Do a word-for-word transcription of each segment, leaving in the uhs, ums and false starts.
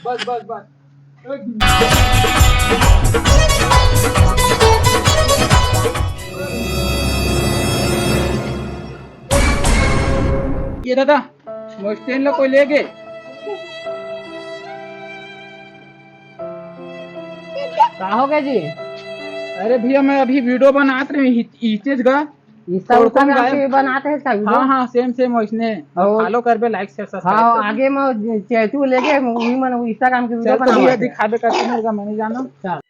बस, बस, बस। ये दादा, मोर stand ला कोई ले गे? का हो गया जी? अरे भैया, मैं अभी video बनात रहे हूँ, हि-, हिचेज गा। Insta तोर कौन गायब? के बनात हे इसका video? हाँ, हाँ, same, same वैसने। और follow करबे, like, share, subscribe हाँ, करबे। आगे मैं चैतू लेके मूवी मन Instagram के video चल, तो भैया बनावत हे। दिखाबे करते मेरे का, मैं नहीं जाना। चल।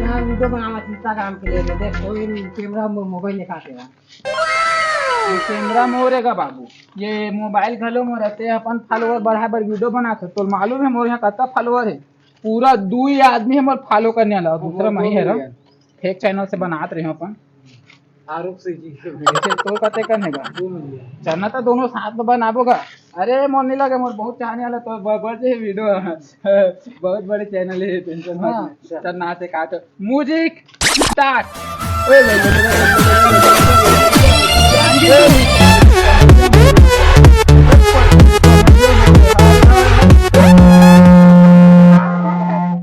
मैं video बनावत Instagram के लिए, देख, कोई camera मो-, mobile लेके आते हैं। ये camera मोरे का बाबू, ये mobile घलो मोर रहते, अपन follower बढ़ाए बर video बनात हे। तोर मालूम है मोर यहाँ कत्ता follower है? पूरा दू ही आदमी हमर follow करने वाला, दूसरा वो, मैं ही वो है। Fake channel से बनात रहे हो अपन। आरोप से जी। ऐसे तो कते कन है गा? दो मिलियन। चलना तो दोनों साथ में बनाबो गा। अरे मोर नहीं लगे, मोर बहुत चाहने वाला तो ब-, बढ़ जाए video। बहुत बड़े channel है, tension मत हाँ। ले। चल ना से काट। Music start।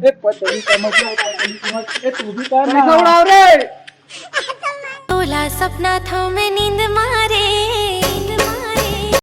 ए पतली कमर, ए पतली कमर, ए तू भी कर ना। पैसा उड़ाओ रे। तोला सपना था मैं नींद मारे।